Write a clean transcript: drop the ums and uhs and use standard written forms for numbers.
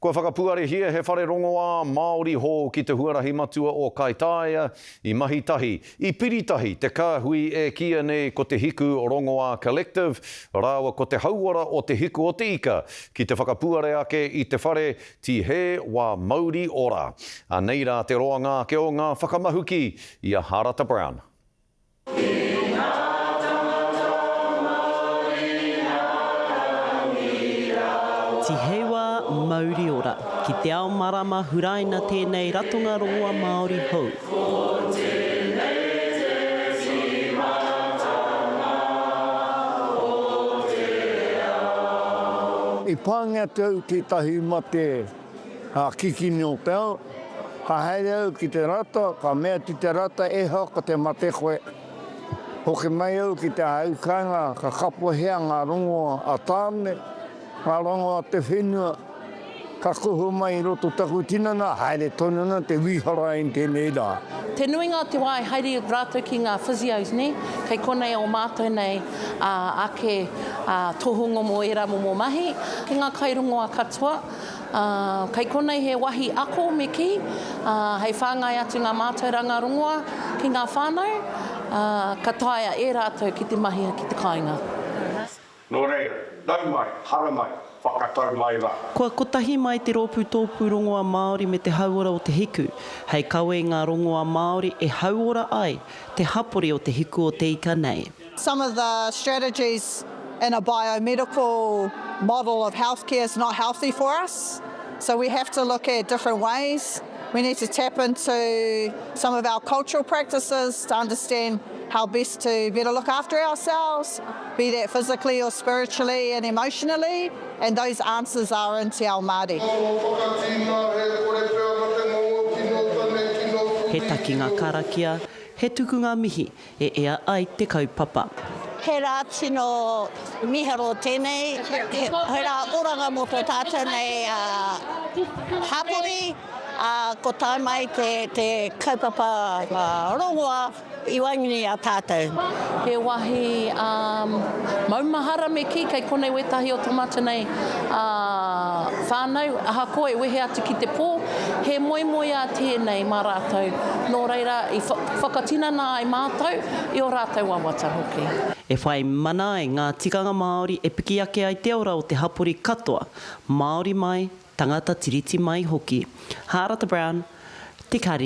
Kua whakapuarehia he whare rongoā Māori hou ki te huarahi matua o Kaitaia, i mahi tahi, i piri tahi te kāhui e kīia nei ko Te Hiku Rongoā Collective rāua ko Te Hauora o Te Hiku o Te Ika ki te whakapuare ake i te whare Tihē Wā Mauri Ora. Anei rā te roanga ake o ngā whakamahuki i a Harata Brown. Tiheiwa mauri ora, ki te ao marama huraina tēnei ratonga rongoa Māori hou. I pāngia atu au tētahi mate kikini o te ao, Ka haere au ki te rata, ka mea atu te rata, e hoa ko te mate koe. Hoki mai au ki te ahau kāinga, ka kapohea ngā rongoa a Tāne, ngā rongoa a te whenua, ka kuhu mai i roto taku tinana, haere tonu ana te wīhara i tēnei rā. Te nuinga o te wā e haere rātou ki ngā physios nē, kei konei o mātou nei ake tohunga mō ērā momo mahi, ki ngā kairongoa katoa, Ā, kei konei he wahi ako me kī, ā, hei whāngai atu ngā mātauranga rongoā ki ngā whānau, ā, ka taea e rātou ki te mahia ki te kāinga. Nō reira, nau mai, haramai, whakatau mai rā. Kua kotahi mai te Rōpū Tōpū Rongoa Māori me te Hauora o Te Hiku hei kawe i ngā rongoa Māori e hauora ai te hapori o Te Hiku o Te Ika nei. Some of the strategies in a biomedical model of healthcare is not healthy for us, so we have to look at different ways. We need to tap into some of our cultural practices to understand how best to better look after ourselves, be that physically or spiritually and emotionally, and those answers are in Te Ao Māori. He takinga karakia, he tukunga mihi, e ea ai te kaupapa. He rā tino miharo tēnei, he rā oranga mō tō tātou nei hapori, ā, ko tae mai te kaupapa rongoā i waenganui i a tātou. He wahi maumahara me kī, kei konei wētahi o tō mātou nei whānau, ahakoa e wehe atu ki te pō, he moemoeā tēnei mā rātou, nō reira i whakatinana ai mātou i ō rātou wawata hoki. E whai mana ai ngā tikanga Māori e piki ake ai te ora o te hapori katoa, Māori mai, tangata Tiriti mai hoki. Hārata Brown, Te Kari.